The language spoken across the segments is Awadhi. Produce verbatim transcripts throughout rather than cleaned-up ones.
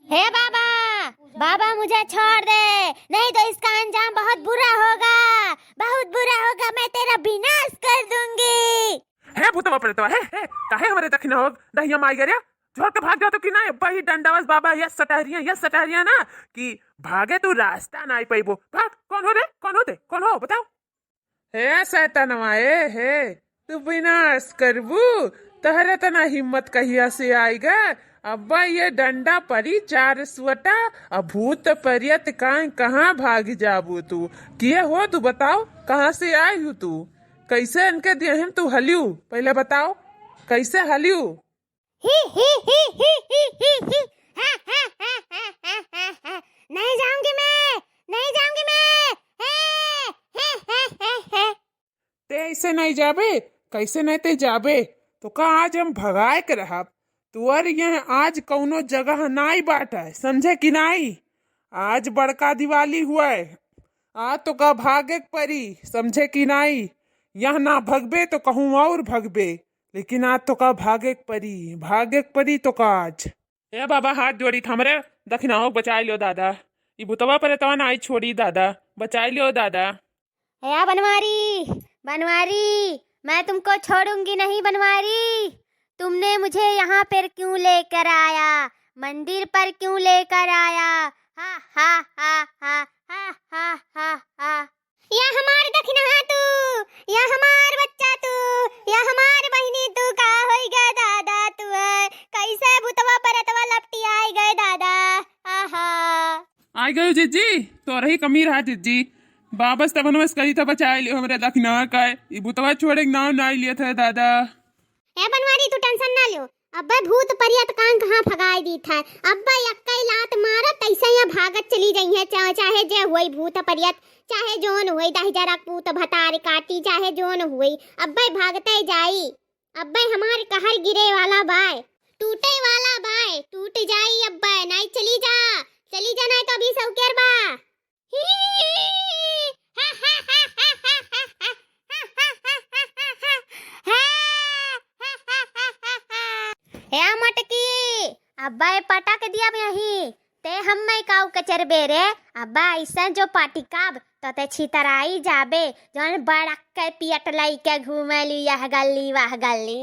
हे बाबा, बाबा मुझे छोड़ दे, नहीं तो इसका अंजाम बहुत बुरा होगा, बहुत बुरा होगा, मैं तेरा विनाश कर दूंगी। हे भूतवा प्रेतवा, हे, हे, काहे हमरे दखिनहा दहिया माई गरिया? छोड़ के भाग जातो कि ना? अब्बा ही डंडावस बाबा, ये सटहरिया, ये सटहरिया ना कि भागे तू रास्ता नाई पइबो। भाग, कौन हो रे? कौन हो ते? कौन हो? बताओ। हे सैतनवा, ए हे, तू विनाश करबू? तहरे तना हिम्मत कहिया से आइगा? अब्बा ये डंडा परी चार सुअटा, अब भूत परियत कां कहाँ भाग जाबू तू? किए हो तू बताओ, कहाँ से आई हू तू? कैसे इनके देहिम तू हलियू? पहिले बताओ, कैसे हलियू? ही, ही, ही। हाँ, हाँ, हाँ। नहीं जाऊंगी मैं, नहीं जाऊंगी मैं। हे, हे, हे, हे, हे। ते ऐसे नहीं जाबे, कैसे नहीं ते जाबे? तो का आज हम भगाए के रहब? तुअर यह आज कौनो जगह नाई बाटे, समझे कि नाई? आज बड़का दिवाली हुए, आ तो का भागे के परी, समझे कि नाई? यह ना भगबे तो कहूँ और भगबे, लेकिन आज तो का भागे के परी, भागे के परी तो का आज। ए बाबा, हाथ जोड़ी, हमरे दखिनहा बचाई लियो दादा, ई भूतवा प्रेतवा नाई छोड़ी दादा, बचाई लियो दादा। या बनवारी, बनवारी, मैं तुमको छोड़ूंगी नहीं बनवारी। तुमने मुझे यहाँ पर क्यों लेकर आया, मंदिर पर क्यों लेकर आया? हा, हा, हा, हा। या हमार दखिनहा तू, या हमार बच्चा तू, या हमार बहिनी तू, का होई गए दादा तू है? कैसे भूतवा प्रेतवा लपटी आई गए दादा? आहा। आई गयो जिज्जी, तोरही कमी रहा जिज्जी। बाबस तब नमस्कारी था, बचाए लियो हमरे दखिनहा का। ई भूतवा छोड़े के नाम नाई लिया था दादा। ए बनवारी, तू tension ना लियो, अब्बे भूत परियत कां कहाँ भगाई दीत है। अब्बे यक्कई लात मारत तैसे यहाँ भागत चली जइहैं, चा-, चाहे जे हुई भूत परियत, चाहे जोन हुई दहिजरा पूत भतार काटी, चाहे जोन हुई, अब्बे भागते जाई। अब्बे हमार कहर गिरे वाला बाय, टूटे वाला बाय, टूट जाई अब्बे, नाई चली जा, चली जा, नाई तो अभी सौकेर बा। हे मोटकी, अब्बे पटक दिया यही, ते हम्मे काऊ कचरबे रे? अब्बे ऐसा जो पटिकाब तो ते छितराई जाबे, जौन बड़क के पियट लई के घूमे ली यह गली वह गली।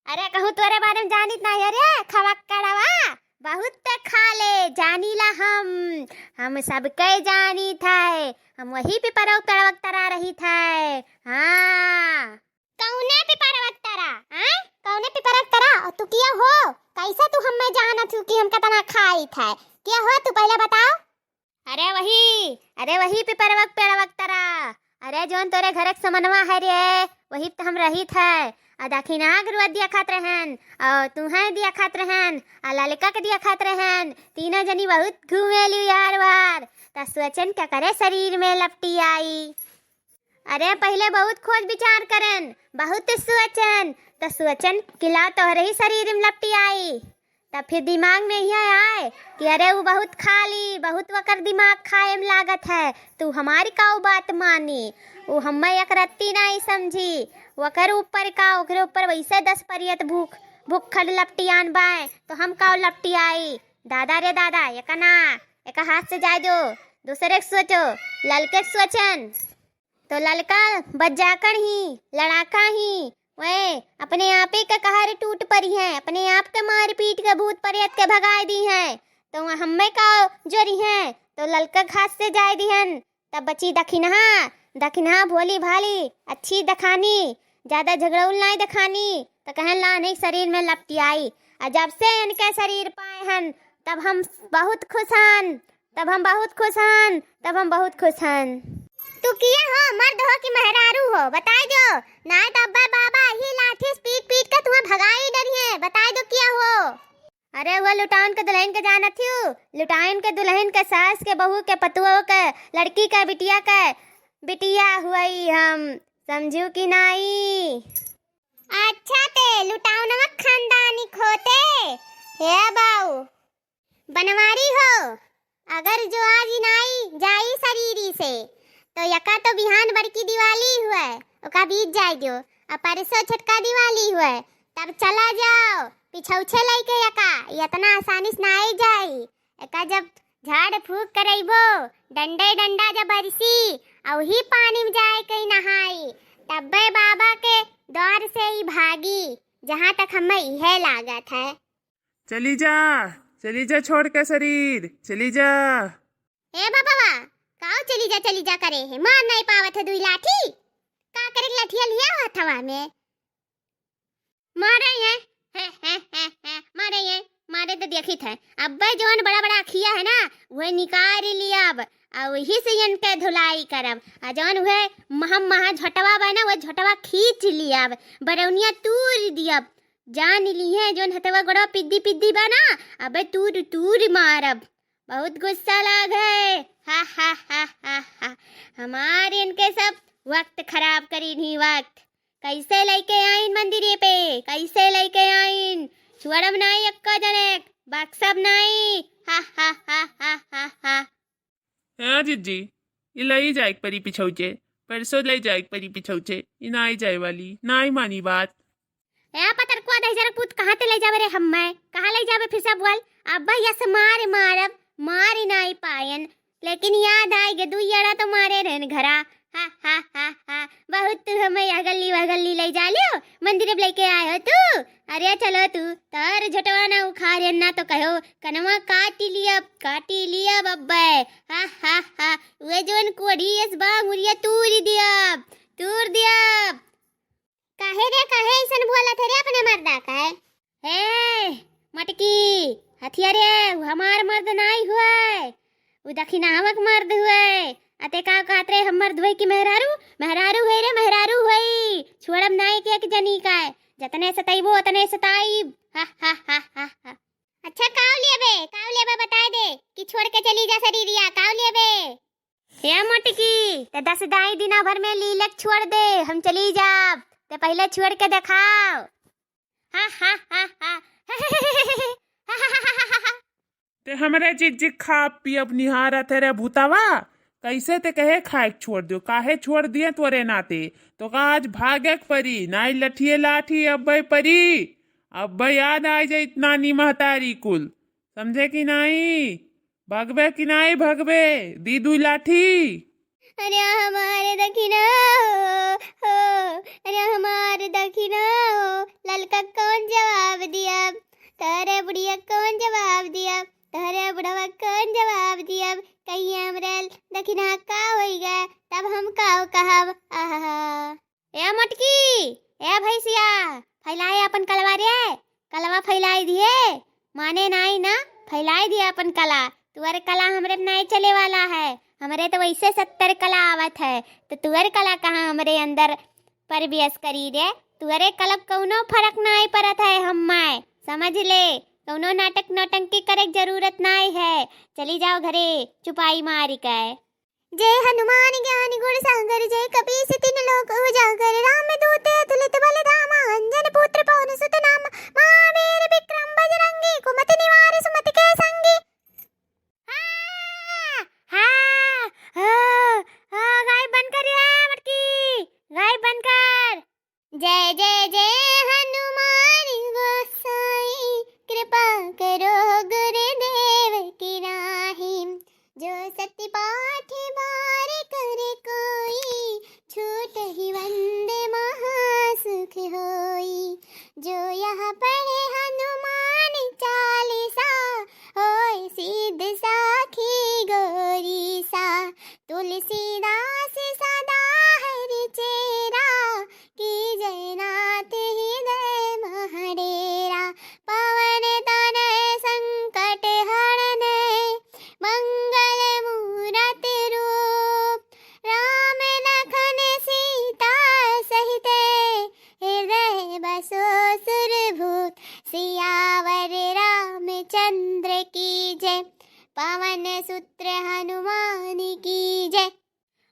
अरे कहूँ तोरे बारे में जानित नाही, अरे खवक्कड़वा, बहुत ते खा ले, जानीला हम, हम सबके जानित है, हम वही पिपरवा पेड़वा के तरा रहित है। हाँ। कौने पिपरवा के तरा? आय? कौने पिपरवा के तरा? और तू किया हो? कैसे तू हम्मे जानत हू कि हम कितना खाइत है? किया हो तू पहिले बताओ। अरे वही, अरे वही पिपरवा के पेड़वा के तरा। अरे जौन तोरे घर के समनवा है रे, वही त हम रहित है। आ दखिनहा के रुआ दिया खात रहन, और तुहें दिया खात रहन, आ ललका के दिया खात रहन। तीनों जनी बहुत घूमेलू यार वार। त सोचन केकरे शरीर में लपटी आई। अरे पहिले बहुत खोज विचार करन, बहुत सोचन, त सोचन कि ला तोहरे ही शरीर में लपटी आई। तब फिर दिमाग में यह आए कि अरे उ बहुत खा ली, बहुत वकर दिमाग खाए में लागत है, तू हमारी काऊ बात मानी। उ हम्मे एक रत्ती नाई समझी, वकर ऊपर का, ओकरे ऊपर वैसे दस परियत भूख, भूखल लपटियान बाय, तो हम काऊ लपटियाई। दादा रे दादा, एक ना, एक हाथ से जाए दो, दूसरे के सोचो, ललके के सोचन। तो ललका बज्जाकड़ ही, लड़ाका ही, वे अपने आपे के कहर टूट परी है, अपने आप के मार पीट के भूत प्रेत के भगाए दी है। तो हम्मे का जोरी है, तो ललका घास से जाए दिहन। तब बची दखिनहा, दखिनहा भोली भाली, अच्छी दखानी, ज्यादा झगड़ौल नाई दखानी, तो कहन ला नहीं शरीर में लपटियाई। आ जब से इनके शरीर पाए हन, तब हम बहुत खुश हन। तब हम बहुत खुश हन, तब हम बहुत खुश हन। तू किया हो, मर्द हो कि मेहरारू हो, बताई दो। नाय तो अब्बे बाबा ही लाठी से पीट पीट के तुम्हें भगाई डरिए, बताई दो किया हो। अरे वो लुटाउन के दुल्हन के जानत हूँ, लुटाउन के दुल्हन के सास के बहू के पतुओ के लड़की के बिटिया के बिटिया हुई हम, समझू कि नाई? अच्छा ते लुटाउनवा खानदानी खोते, हे बाऊ। बनवारी हो, अगर जो आज इनाई जाई शरीरी से, तो यका तो बिहान बड़की दिवाली हुए, ओका बीत जाए दियो, आ परसों छोटका दिवाली हुए, तब चला जाओ, पिछौछे लइके यका, इतना आसानी से नाई जाई। जब झाड़ फूँक करइबो, डंडे डंडा जब बरसी, अउही पानी में जाए के नहाई, तब्बे बाबा के द्वार से ई भागी, जहाँ तक हमें इहे लागत है। चली जा, चली जा छोड़ के शरीर, चली जा। ए बाबा, काउ चली जा, चली जा करे है, मार नहीं पावत है दुई लाठी। का करे लठिया लिया हथवा में? मारे हैं, हैं, हैं, हैं, हैं, मारे हैं, मारे तो देखित है। अब्बे जौन बड़ा बड़ा अखिया है ना, वह निकाल लियब, आ वही से इनके धुलाई करब। आ जौन वह महम महा झोटवा बा ना, वह झोटवा खींच लियब, बरौनिया तूर दियब। जान लिहे जौन हथवा गोड़वा पिद्दी पिद्दी बा ना, अबे तूर तूर मारब। बहुत गुस्सा लाग है। हा, हा, हा, हा, हा। हमार इनके सब वक्त खराब करीन ही वक्त। कैसे लइके आइन मंदिरे पे, कैसे लइके आइन? छोड़ब नाई एक्का जने, बक्सब नाई। हा, हा, हा, हा, हा, हा। हाँ जिज्जी, ई लई जाए के परी पिछौचे, परसों लई जाए के परी पिछौचे, ई नाई जाए वाली, नाई मानी बात। ए पतरकुआ दहिजर पूत, कहाँ ते लई जाबे रे हम्मे? कहाँ लई जाबे फिर से बोल? अब यस मार मारब, मार ही नाई पायन, लेकिन याद आइ गे दुई अड़ा तो मारे रहन घरा। हा, हा, हा, हा। बहुत तू हमें यह गल्ली वह गल्ली लई जा लियो, मंदिर अब लइके आए हो तू। अरे चलो तू, तार झटवा ना उखारे ना तो कहो, कनवा काटी लियब, काटी लियब अब्बे। हा, हा, हा। वे जोन कोढ़ी एस बा मुरिया तूरी दियब, तूर दियब। काहे रे, काहे ऐसन बोलत है रे अपने मर्दा का है? हे मटकी, हथिया रे, उ हमार मर्द नाई हुए, उ दखिनावक मर्द हुए। अते का कहत रे, हम मर्द हुए कि मेहरारू? मेहरारू हुए रे, मेहरारू हुए। छोड़ब नाई के एक जनी का है, जतने सताइबो उतने सताइब। हा, हा, हा, हा, हा। अच्छा, काव लेबे, काव लेबे बताए दे कि छोड़ के चली जा शरीरिया, काव लेबे? हे मोटकी, ते दस दाई दिना भर में लीलक छोड़ दे, हम चली जाब। ते पहले छोड़ के देखाव। हा, हा, हा, हा। ते हमरे जिज्जी खाब पियब निहारत है रे भूतावा, कैसे ते कहे खाए के छोड़ दियो, काहे छोड़ दिए तोरे नाते? तो का आज भागे के परी, नाई लठिए लाठी अब्बे परी, अब्बे याद आ जाई इतना नी महतारी कुल। समझे कि नाई? भगबे कि नाई भगबे? दी दुई लाठी। अरे हमारे दखिना हो, हो, अरे हमारे दखिना हो, ललका कौन जवाब दिया? तोरे बुढ़िया कौन जवाब दिया? तोरे बुढ़वा कौन जवाब दिया? कहीं हमरे दखिना का होई गए, तब हम का कहब? आहा। ए मोटकी, ए भैंसिया, फैलाए अपन कलवा रे, कलवा फैलाई दिए। माने नाई ना, फैलाई दिए अपन कला। तुअर कला हमरे में नाई चले वाला है, हमरे तो वैसे सत्तर कला आवत है, तो तुअर कला कहाँ हमरे अंदर प्रवेश करी रे? तुअरे कला कौनो फर्क नाई पड़त है हम्मे, समझ ले, कौनो नाटक नौटंकी करे के जरूरत नाई है। चली जाओ घरे चुपाई मारी के। जय हनुमान ज्ञान गुण सागर, जय कपीस तिन लोक उजागर। राम दूत अतुलित बल धामा, अंजन पुत्र पवन सुत नामा। महावीर विक्रम बजरंगी, कुमति निवार सुमति के संगी। हाँ, हाँ, हो, हो, गाय बंद कर रे, मटकी, गाय बंद कर। जय जय जय हनुमान गोसाई, कृपा करो गुरुदेव की नाहीं। जो सत पाठ बार कर कोई, छूटहि बंद महासुख होई। जो यह पढ़े हनुमान चालीसा, होय सिद्ध साखी गौरीसा। तुलसीदास सदा हरि चेरा, कीजे नाथ हृदय मह डेरा। पवन तनय संकट हरनय, मंगल मूरत रूप। राम लखन सीता सहित, हृदय बसो सुरभूप। सियावर रामचंद्र की जय, पवन सुत हनुमान की जय।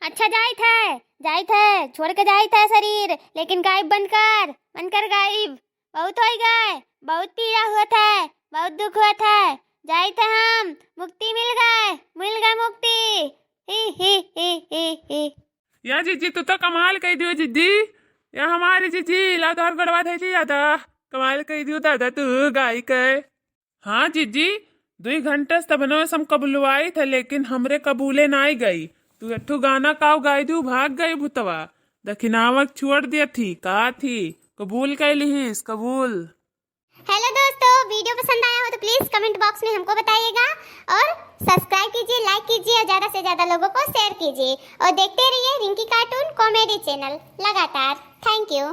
अच्छा, जाइत है, जाइत है, छोड़ के जाइत है शरीर, लेकिन गायब बंद कर, बंद कर गायब। बहुत होइ गए, बहुत पीड़ा होत है, बहुत दुख होत है, जाइत है हम, मुक्ति मिल गए, मिल गए मुक्ति। ही, ही, ही, ही, ही। या जिज्जी, तू तो कमाल कइ दियो जिज्जी, या हमारी जिज्जी, ला तोहर गोड़वा धइली दादा, कमाल कइ दियो दादा तू गाय के। हाँ जिज्जी, दुई घंटा से तबनवे से हमका बुलवाई थे, लेकिन हमरे कबूले नाई गई। तू एक ठो गाना काउ गाई दू, भाग गई भूतवा। दखिनावक छोड़ दिया थी, कहा थी, कबूल कइ लिहिस, कबूल। हेलो दोस्तों, वीडियो पसंद आया हो तो प्लीज कमेंट बॉक्स में हमको बताइएगा और सब्सक्राइब कीजिए, लाइक कीजिए और ज़्यादा से ज़्यादा लोगों को शेयर कीजिए और देखते रहिए रिंकी कार्टून कॉमेडी चैनल लगातार। थैंक यू।